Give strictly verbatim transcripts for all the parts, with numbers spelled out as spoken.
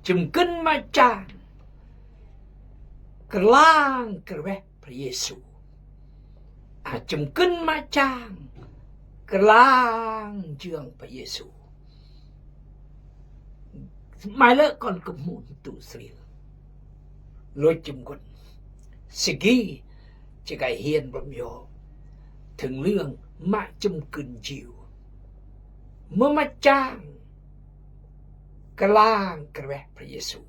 Chemkün machang, klang kerweh Pha Yêsu. A, chemkün machang, klang jang Pha Yêsu. Mai lơ kon kơmhun tu sril. Lôi chim gun. Sigi, chi gai hiên bơm yo. Thừng lương mă chemkün jiu. Mơ machang, klang kerweh Pha Yêsu.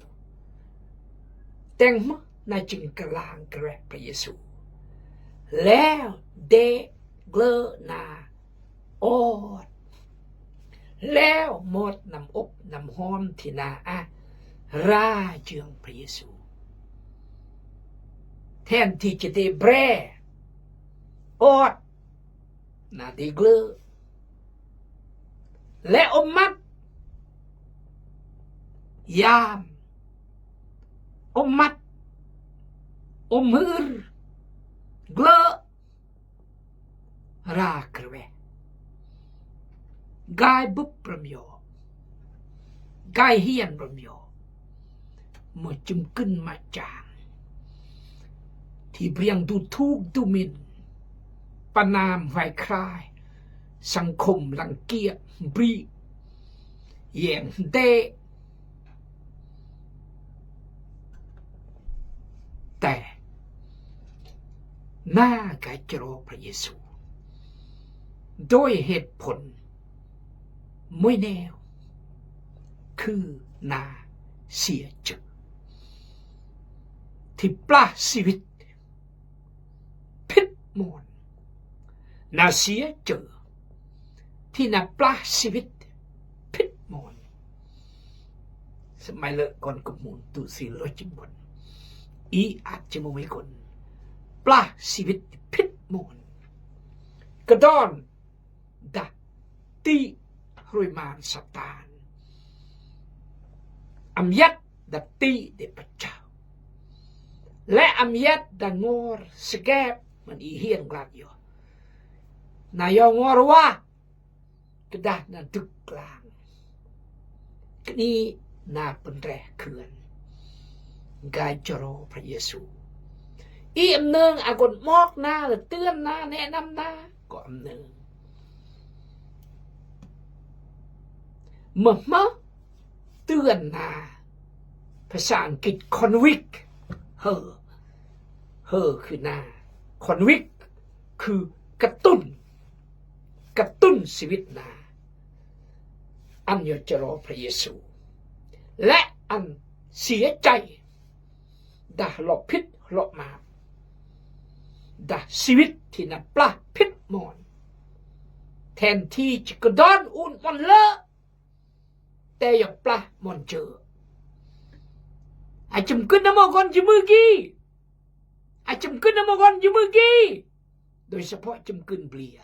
Teng mơ na ching klang kerweh Pha Yêsu. Leo de glơ na ot. Leo mot năm ŭp năm hom thi na a ra jang Pha Yêsu. Then thi chi de bre. Ot. Na de glơ. Leo ôm măt. Yam. Ôm măt. Ôm hưr. Glơ. Ra kerweh. Gai bưp rơm yo. Gai hiên rơm yo. Mơ chemkün machang. Thi briăng du thuk du min. Pơnam vai krai. Sang khum lăng kiăk bri. Yeng de. Te. Na gai chơro Pha Yêsu. Doi het phun. Mui neo. Khư na sia chơ. Thi plah sibit. Phit mon. Na sia chơ. Thi na plah sibit. Phit mon. Sơmai lơ kon kơmhun tu si lôi chim gun. I at chim mui gun. Plah sibit phit mon. Kơdon. Dah ti hrui man Satan. Am yat dah ti de pachao. Lĕ am yat dah ngor segep man i hiên glad yo. Na yo ngor wa. Kơdah na duk lang. Kini na pynreh khưan. Gai chơro Pha Yêsu. I am nơng agon mok na, la tưan na, ne nam na, ko am nơng. Mơ mơ tưan na. Phasa Angkit convict. Hơ. Hơ khư na. Convict khư katun. Katun sibit na. Ăn yo chơro Pha Yêsu. Lĕ ăn sia chai. Dah lok phit lok map. Dah sibit thi na plah phit mon. Then thi chi kơdon un mon lơ. Te yo plah mon chơ. A chim kưn na mo gon jimư gi. A chim kưn na mo gon jimư gi. Doi sapo chim kưn blia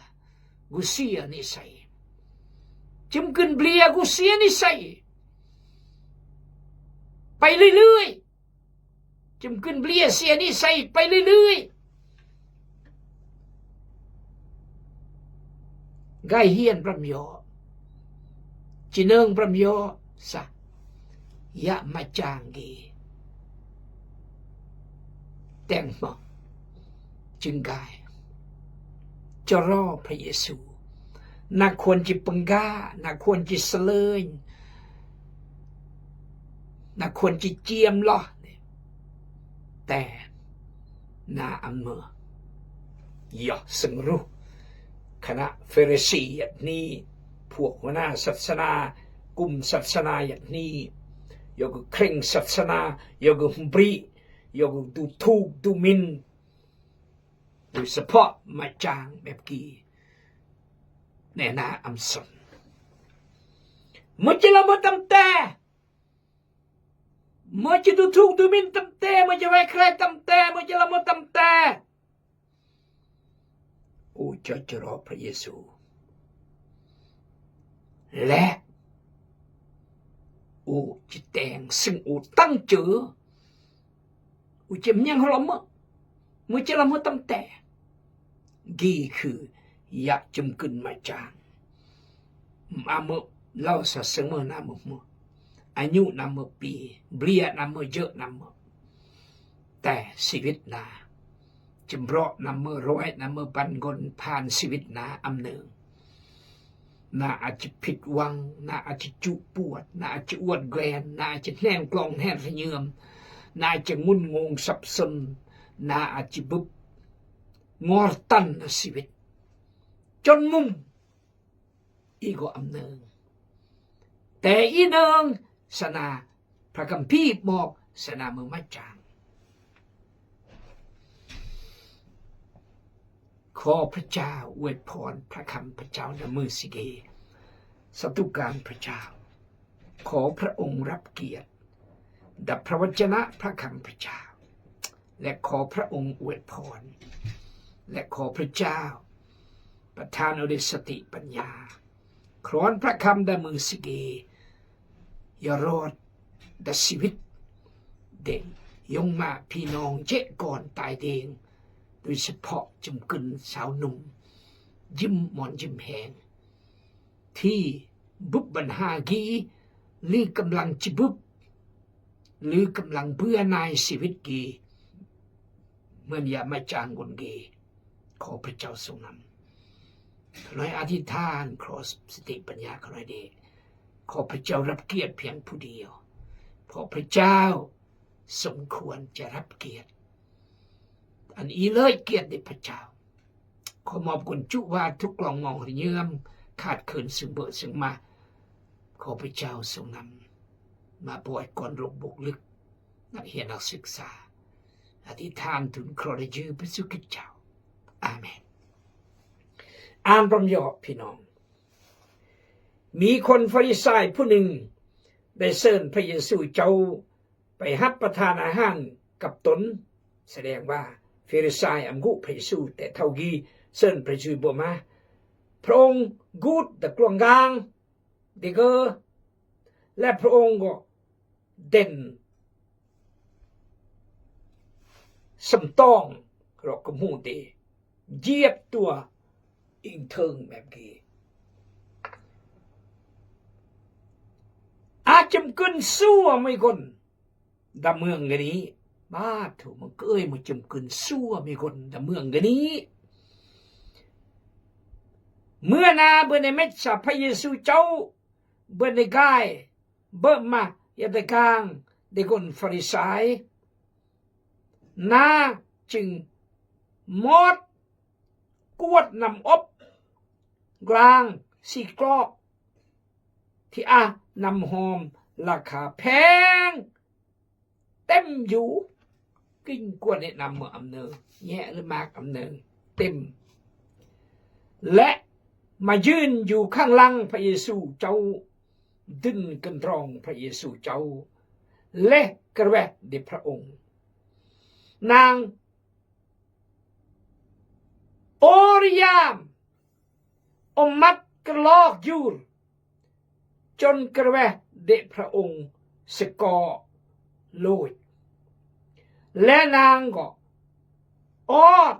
gu sia ni sai. Chim kưn blia gu sia ni sai. Pai lui lui. Chim kưn blia sia ni sai pai lui lui. Gai hian bram yo. Chi nơng bram yo sa. Ya ma chang gi. Teng mong. Ching gai. Choro Pha Yêsu. Na khuan chi pengga, na khuan chi seleng. Na khuan chi chiam loh. Te. Na amơ. Yo seng ruh. Khana Pharisi yat ni. Phuak hona sat sana. Kum sat sana yat ni. Yo gu kring sat sana. Yo gu hmbri. Yo gu du thuk du min. Dui sapo ma chang bep ki. Ne na am son. Mơ chi la mơ tam te. Mơ chi du thuk du min tam te. Mơ chi wai krai tam te. Mơ chi la mơ tam te. U cho choro Pha Yêsu. Lĕ. U chi teng seng u tăng chơ. U chim nhang hlo mơ. Mơ chi la mơ tam te. Gi khư ya chim kưn ma chang. Ma mơ lao sa seng mơ na mơ mơ. Anyu' na mø pi, blia na mø, jø na mø. Te siwit na. Jembro na mø, ruai na mø, ban gon pan siwit na amnøng. Na aji phit wang, na aji ju puat, na aji uat guen, na aji nen klong nen rnyem, na aji ngun ngung sap sum, na aji bub ngortan na siwit. Chon mum. Igo amnøng. Te inøng, sana พระคัมภีร์ mok, sana mø machang. ขอพระเจ้าอวยพรพระคำพระเจ้าในมื้อนี้ สาธุการพระเจ้า ขอพระองค์รับเกียรติ ดับพระวจนะพระคำพระเจ้า และขอพระองค์อวยพร และขอพระเจ้าประทานเอาด้วยสติปัญญา ครองพระคำในมื้อนี้ อย่ารอดดับชีวิตเด็ก ยงมาพี่น้องเจ๊ก่อนตายเดง โดยเฉพาะจำกึนสาวหนุ่ม ยิ้มหมอนยิ้มแหง ที่บึบบัญหากี หรือกำลังจะบึบ หรือกำลังเบื่อหน่ายชีวิตกี เหมือนยามมาจ้างคนกี ขอพระเจ้าทรงนำ ขอน้อยอธิษฐาน ขอสติปัญญา ขอน้อยเดช ขอพระเจ้ารับเกียรติเพียงผู้เดียว เพราะพระเจ้าสมควรจะรับเกียรติ อันอีเลิศเกียรติแด่พระเจ้า ขอมอบกุญจุว่าทุกกล่องมองหรือเยื่อมขาดเขินซึ่งเบอะซึ่งมา ขอพระเจ้าทรงนำ มาปล่อยก่อนโรคบุกลึก นักเรียนนักศึกษา อธิษฐานถึงครอได้ยื้อพระสุกิจเจ้า อาเมน อ่านพร้อมยอพี่น้อง มีคนฟาริสายผู้หนึ่ง ได้เชิญพระเยซูเจ้า ไปฮับประทานอาหารกับตน แสดงว่าฟาริสายอำกุพระเยซู แต่เท่ากีเซินพระเยซูบ่มา พระองค์กูดตะกลวงกลาง เดกเกอ และพระองค์ก็เด่นสำตอง เราก็หมู่เด เหยียบตัวอิงเทิงแบบนี้ อาจจะกึนซัวไม่คนดำเมืองกันนี้ บาดถูกมันเกยมาจมกึนซัวไม่คนดำเมืองกันนี้ เมื่อนาเบอร์ในเม็ดสาพระเยซูเจ้า เบอร์ในกาย เบอร์มา ยาตะกาง เดกอนฟาริสาย นาจึงมอด กวดน้ำอบ กลาง สี่กลอก ที่อาน้ำหอม ราคาแพง เต็มอยู่ กิ่งกวดเนี่ยน้ำเมืออำเนิง แงะหรือมากอำเนิง เต็ม และมายืนอยู่ข้างหลังพระเยซูเจ้า ดึงกันตรองพระเยซูเจ้า และกระแวะเดพระองค์ นาง โอริยาม อมมัดกระลอกยูร จนกระแวะเดพระองค์สะกอโลย และนางก็ออด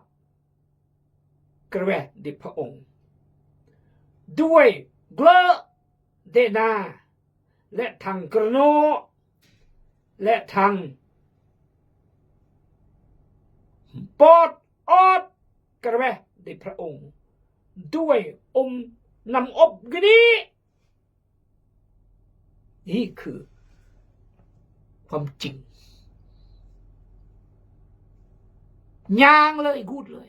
กระแวะเดพระองค์ ด้วยเกลอะเดนา และทั้งกระโน และทั้งปอดออดกระแวะเดพระองค์ ด้วยอมน้ำอบกะนี้ นี่คือความจริง ยางเลย กูดเลย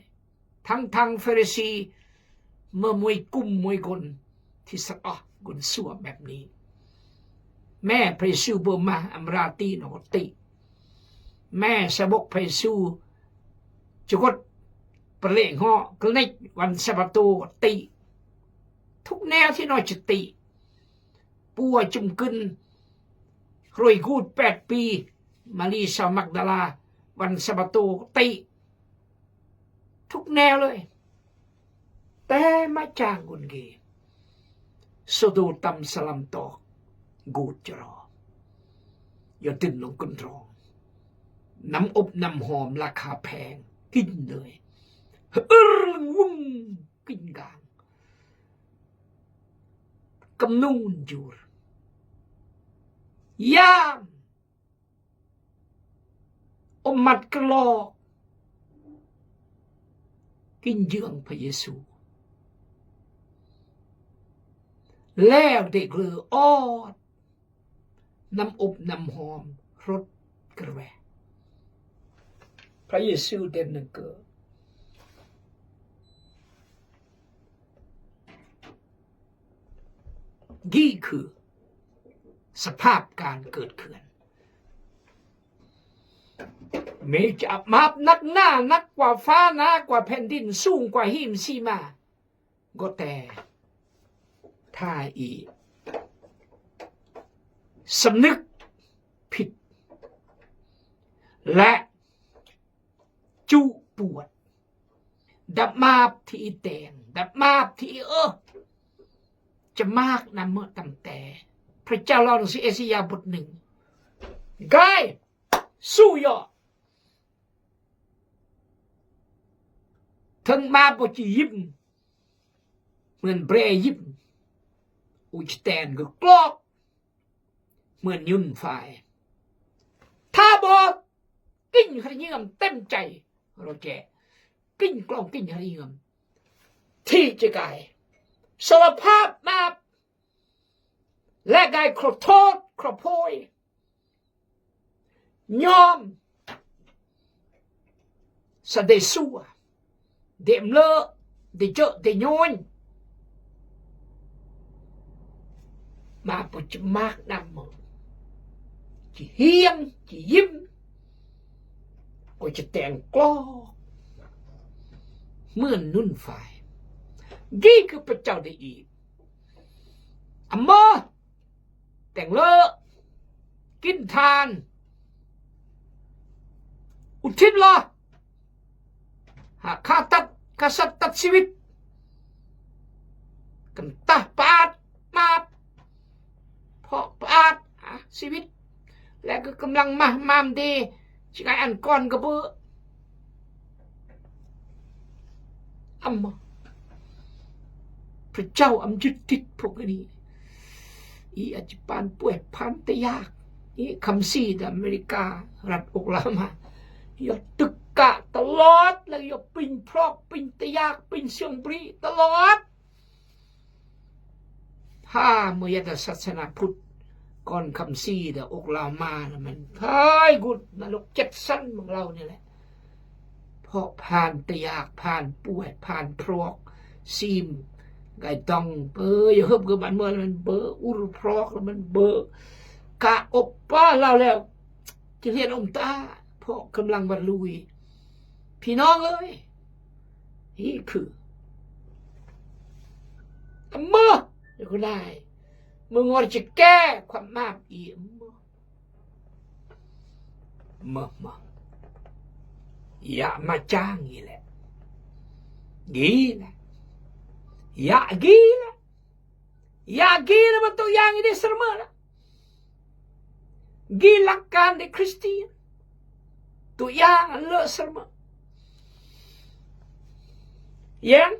ทั้งๆ ฟาริสี มามวยกลุ่มมวยคนที่สะอาดกุนซั่วแบบนี้ แม่พระเยซูบ่มา อำราตรีนอกติ แม่สาวกพระเยซู จะกดเปลงเหาะกระเนกวันสะบาโตติ ทุกแนวที่น้อยจะติ ปัวจุ่มกึน รวยกูดแปดปี มารีสาวมักดาลา วันสะบาโตติ ทุกแนวเลย แต่มาจ้างกุนเก สะโดตำสะลำตอก กูดจะรอ อย่าตื่นลงกุนรอง น้ำอบน้ำหอมราคาแพง กินเลย อึ้งวึ่ง กินกลาง กำนูนยูร Yam, ummat kelok, kinjeng Pa Yêsu. Leo de glơ ot, nam up nam hom, rut kerwe. Pa Yêsu den nengke. นี่คือสภาพการเกิดเขื่อน Mê chả map năk na, năk qua phá, năk qua แผ่นดิน, sung qua him sima. Gô te tha i สำนึกผิด และ จุปวด Đăp map thì i tèng, đăp map thì i ơ. Chă map năm mơ̆ tăm te. พระเจ้าเล่าหนังสือเอเสยาห์บทหนึ่ง Gai, su yo. Thơng map bơ chi yim. Mưn bre yim. U chi tèn gơ klok. Mưn nhŭn phải. Tha bơ. Kinh hri nhơm tem chai. Rô che. Kinh klong kinh hri nhơm. Thi che gai. Sala phap map. Lĕ gai kro thot, kro phôi. Nhôm. Sa de sua. De mlơ. De jơ̆, de nhôn. Map bơ chă map năm mơ̆. Chi hiang, chi yim. Kơ chă tèng klok. Mưn nhŭn phải. Gĭ kơ pơchao de i. Amơ. Tèng lơ. Kin than. Uthit lơ. Ha, kha tăt, kha sat tăt siwit. Kăntah pơat, map. Pho pơat, ha, siwit. Lĕ kơ kơmlăng mah mam de, chi ngai ăn kon kơ bơ. Amơ. Pơchao am jut tit pho kơ ni. I a chi pan pue pan tơyak. I kham si da Amerika, rat Oklahoma. Yo tơka tơlot, lagi yo pinh prok, pinh tơyak, pinh siang bri, tơlot. Ha, mơ ya da sat sana put. Kon kham si da Oklahoma na men. Hai gut, na lok chet san măng lau ni lĕ. Pho phan tơyak, phan pue, phan prok. Sim. Gai dong, bơ, yo hơp gơ ban mơ la men bơ, ur prok la men bơ. Ka ôp pa lau leo. Chi lien ôm ta, pho kơmlăng bar lui. Phi nong ơi. Hi khư. Amơ. Yo kơ nai. Mơ ngor chi ke, khua map i amơ. Mơ, mơ. Ya ma chang i lĕ. Gila. Ya gila. Ya gila ba tŭ yang i de sơrmă la. Gila kan de Kristian. Tŭ yang lơ sơrmă. Yang.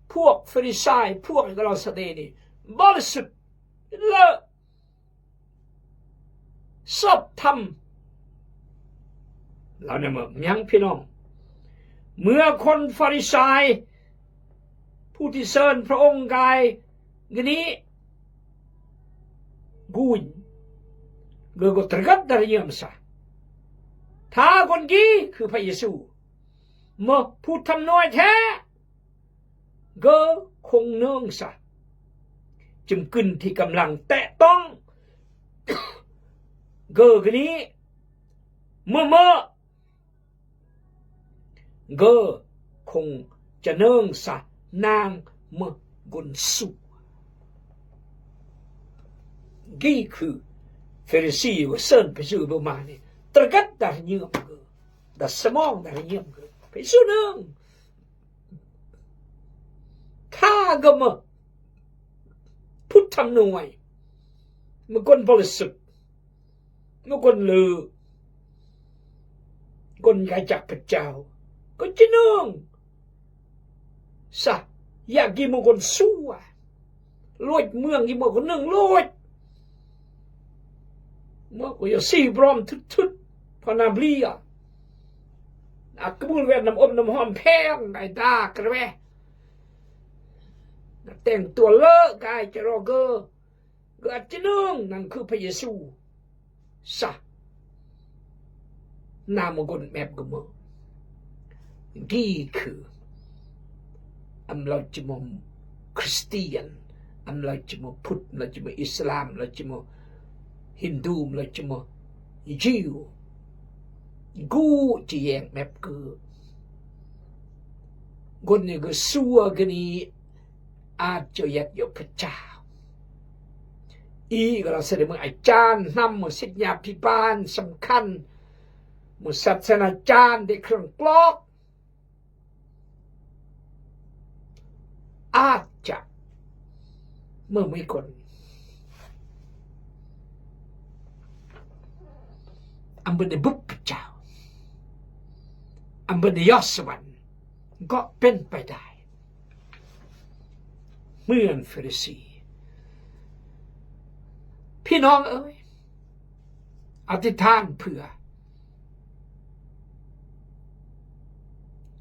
Pok Pharisai, pok kơ lau sa de ni. Bol sut. Lơ. Sop tham. Lau ne mơ, miang phi nong. Mưa kon Pharisai, ผู้ที่เชิญพระองค์กาย gini. Gun. Gơ gô tơgăt dar nhơm sa. Tha kon gi, khư Pa Yêsu. Mơ, ผู้ทำนวยแท้. Gơ không nương sa. Chim kưn thi kơmlăng tĕ tong. Gơ gini. Mơ mơ. Gơ không chă nương sa nang mơ gun su. Gi khư Pharisi wă sơ̆n pơsư bơma ni. Tơgăt dar nhơm gơ. Dar sơmong dar nhơm gơ. Pơsư nương. Tha gơ mơ. Phut tham nui. Mơ kon bol sut. Mơ kon lư. Kon gai chak pơchao. Kon chi nương. Sa. Ya gi mơ kon sua. Lôch mương gi mơ kon nương lôch. Mo ko yo si brom tut tut pana blia. Na kebul wer nam om nam hom peng ngai da kerwe. Na teng tua le gai cero ge. Ge at chinung nang ku pa Yesu. Sa. Na mo gon mep gemo. Gi ku. Am lao chimo Christian, am lao chimo Put, am lao chimo Islam, am lao chimo Hindu, am lao chimo Jew. Gu chi yeng mep ku. Gon ni gu sua gini at jo yat jo pecah. I gala sede mo ai chan nam mo sit nya pipan samkan. Mo sat sana chan de kreng klok. Acha. Mo mo ikon. Ambo de bup pecah. Ambo de yoswan. Gok pen pai dai. Muen Farisi. Pi nong ơi. Ati tan pua.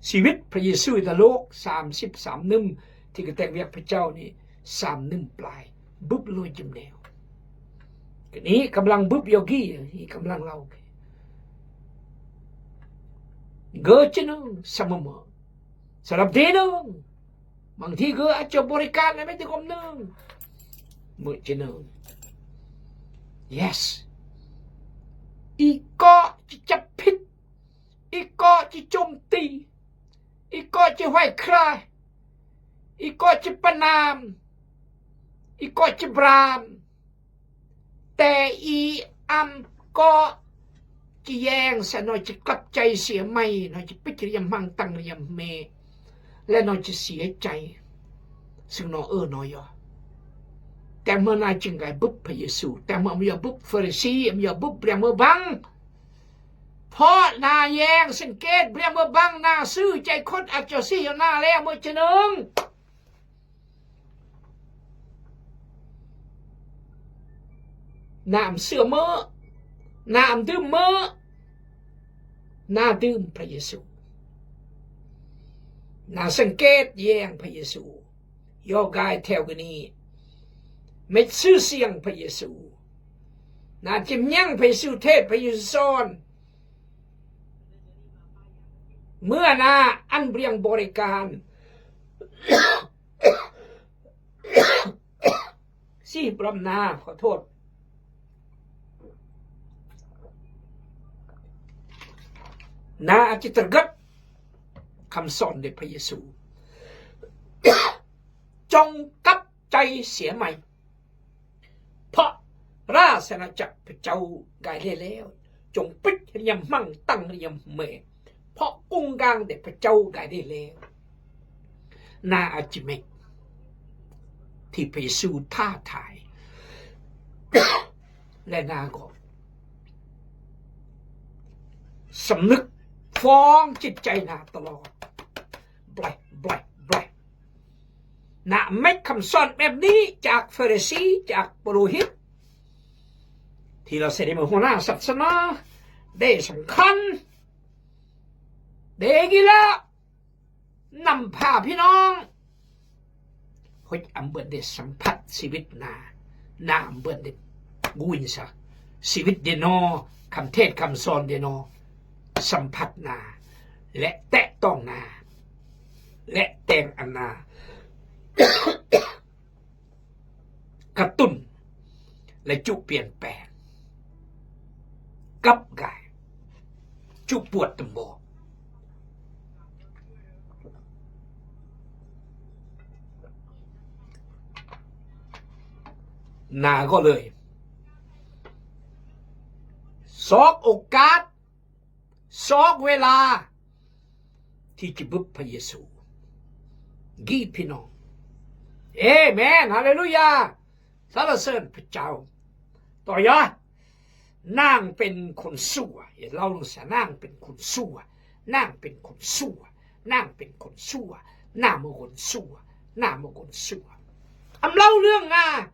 Siwit pa Yesu ita lok, sam sip, sam num, ti ketek wiak pecau ni, sam num plai. Bup lo jem neo. Kini kamlang bup yogi, i kamlang lau ke. Ge chinung, samama. Salap denung. Mang tiga aco borikan na meti kom nung. Mut chinung. Yes. Iko cicapit. Iko cicumti. Iko cihuai krai. Iko cipanam. Iko cibram. Te i am ko ci yeng sa no ci kap chai sia mai no ci pit ri yam hmang tang ri yam hme. Le no ci sia chai. Sing no e no yo. Te mena cing gai bup pa Yesu. Te mena yo bup Farisi, yo bup briang mo bang. Pho na yeng sengket briang mo bang na su chai khot ak cho si yo na le mo chenung. Nam sưa mơ, nam dưm mơ, na dưm pa Yesu. Na sengket yeng pa Yesu. Yo gai theo gini. Met sư siang pa Yesu. Na chim nhang pa Yesu, thet pa Yesu son. Mưa na ăn briang borikan. Sih bram na, kho thot. Na aci terget. Kham son de pa Yesu. Chong kap chai sia mai. Pho ra sa na chak pechau gai le leo. Chong pit ri yam hmang tang ri yam hme. Pho kung gang de pechau gai le leo. Na aci mek. Ti pa Yesu tha thai. Le na go. Sâm nưk phong chit chai na tơlot. Bleh, bleh, bleh. Na mech kham son bep ni, chak Pharisi, chak Purohit. Thì là sẽ đi mà hùa na sat sana, để song khăn, để gila, năm pha phi nong. Hoch am bơ̆n de sampat siwit na, na am bơ̆n de guin sa. Siwit de no, kham thet kham son de no. Sampat na, lĕ tĕ tong na, lĕ teng an na. Katun, lĕ chu pian pen. Kap gai, chu puat tơmbo. Na gơ̆ lơi. Sok ôkat, sok wela. Ti chi bưp pa Yesu. Gi phi nong. Amen. Haleluya. Sala sen pechao. Tŏ ya. Nang pen khun sua. Ya lau sa nang pen khun sua. Nang pen khun sua. Nang pen khun sua. Nang mo khun sua. Nang mo khun sua. Am lau lương nga.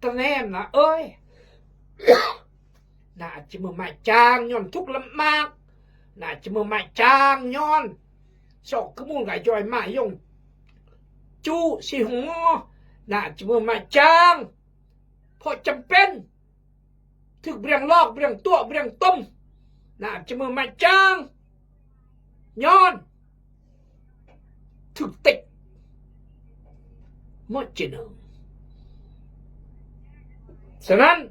Tơ nem na ơi. Chi mơ machang nyon thuk lâm mạc. Na chi mơ machang nyon. Sok kơ mul ga joi ma yong chu si hong mo. Na chi mơ machang. Pho chăm pen. Thuk briang lok, briang tuo, briang tôm. Na chi mơ machang. Nyon. Thuk têk. Mơ chi nơ. Sơnăn.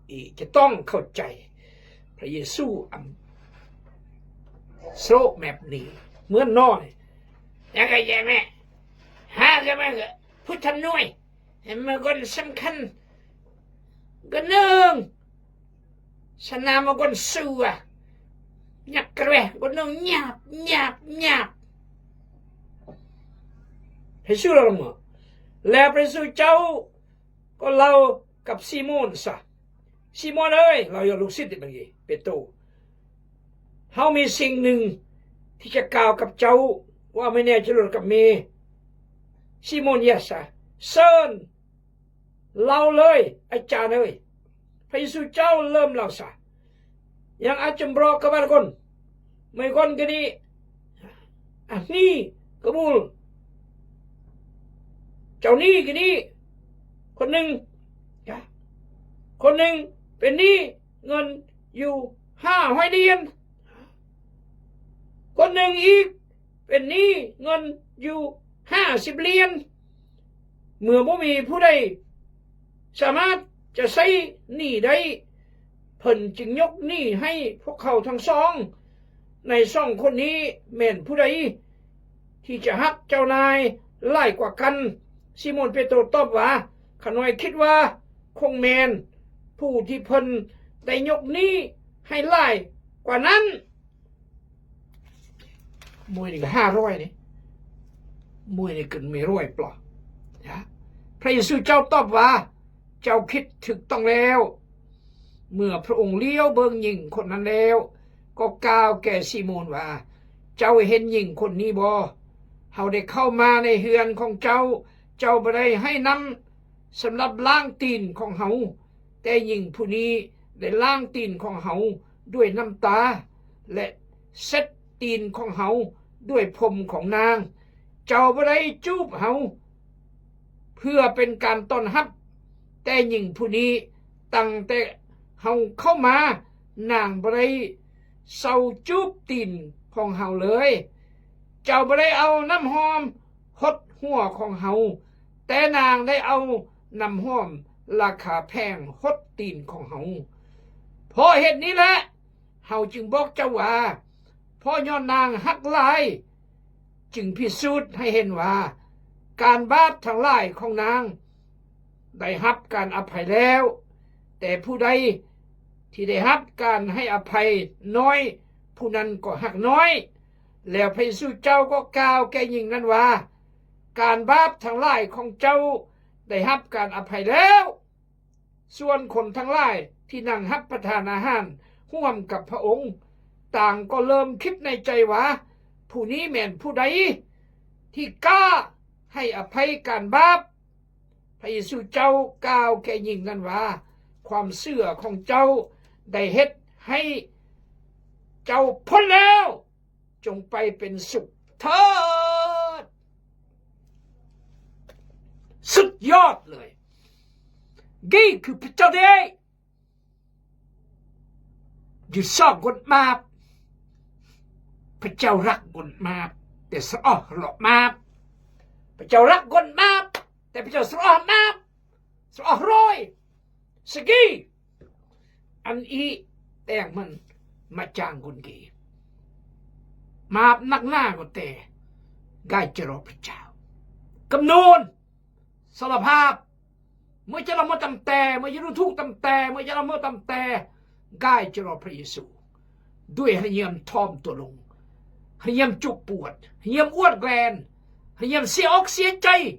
I chi tong khâu chai. Pha Yêsu am srô mep ni. Mưn noi. Yang ka ye me. Ha ka me ka. Phu tham noi. Em me gon sam khan. Gon nương. Sa na ma gon su a. Nyak kre. Gon nương nyap, nyap, nyap. Pha Yêsu la mơ. Le Pha Yêsu chau. Kơ lau kăp Simôn sa. Simôn ơi, lau yong luk sit di bagi Pêtrô. Hao mi sing nưng thi cha kao kăp chau, wa mi ne cha lur kăp mi. Simôn ya sa. Sơn. Lau lơi, a cha ơi. Pha Yêsu chau lơm lau sa. Yang achum bro kabar kon. Mai kon gini. Ah, ni, kabul. Chau ni gini. Kon nưng. Ya. Kon nưng, pen ni, ngăn, yu, ha, hoai lien. Kon nưng ik, pen ni, ngăn, yu, ha, sip lien. Mưa bơmi phu đei. Samat, cha sei, ni đei. Phơn ching nhok ni hai, phok khâu thăng song. Nai song khôn ni, men phu đei. Thi cha hăk chau nai, lai kua kăn. Simôn Pêtrô top wa, kha noi khit wa, khong men. Phu thi phơn, đei nhok ni, hai lai, kua năn. Mui ni ha roi ni. Mui ni kưn mi roi plo. Ya. Pha Yêsu chau top wa, chau khit thưk tong leo. Mưa Pha ung liêu bơng nhing khôn năn leo. Kơ kao kơ Simôn wa, chau hen nhing khôn ni bo. Hao đei khâu ma nai hưan khong chau, chau bơh đei hai năm, sơm lăp lang tin khong hao. Te nhing phu ni đei lang tin khong hao đuôi năm ta, lĕ set tin khong hao đuôi phôm khong nang. Chau bơh đei chup hao, phưa pen kan ton hăp. Te nhing phu ni tăng te hao khâu ma, nang bơh đei sau chup tin khong hao lơi. Chau bơh đei au năm hom hôt hua khong hao. Te nang đei au năm hom la kha pheng hôt tin khong hao. Pho het ni lĕ, hao ching bok chau wa, pho nho nang hăk lai, ching phi sut hai hen wa, kan bap thăng lai khong nang đei hăp kan aphai leo. Te phu đei thi đei hăp kan hai aphai noi, phu năn kơ hăk noi. Leo Pha Yêsu chau kơ kao kơ nhing năn wa, kan bap thăng lai khong chau đei hăp kan aphai leo. Suan khôn thăng lai thi nang hăp pơthan ahan huam kăp Pha ung, tăng kơ lơm khit nai chai wa, phu ni men phu đei thi ka hai aphai kan bap. Pha Yêsu chau kao kơ nhing năn wa, khua sư khong chau đei het hai chau phôn leo. Chong pai pen suk thơt. Sut yot lơi. Gi kơ pha chau đei. Ju sok gon map. Pha chau răk gon map. Te sroh lok map. Pha chau răk gon map. Te pha chau sroh map. Sroh roi. Sigi. Ăn i teng măn machang gun ki. Map năk na kơ te. Gai chơ ro pha chau. Kơm nun. Sala phap. Mơi chơ ro mơ tăm te, mơi chơ ro thuk tăm te, mơi chơ ro mơ tăm te. Gai chơ ro Pha Yêsu. Đuôi hơnhiam thom tơ lông. Hơnhiam chuk puat. Hơnhiam uat glen. Hơnhiam sia ok sia chai.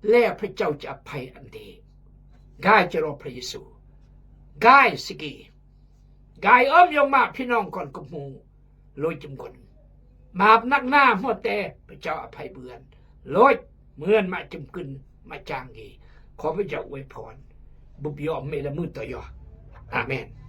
Leo pha chau chi aphai ăn đe. Gai chơ ro Pha Yêsu. Gai sigi. Gai ôm yong ma phi nong kon kơ mu. Lôi chum kon. Map năk na mơ te pha chau aphai bươn. Lôi mưn ma chum kưn ma chang gi. Khua pha chau uê phon. Bŭp yom me la mưn tơ yo. Amen.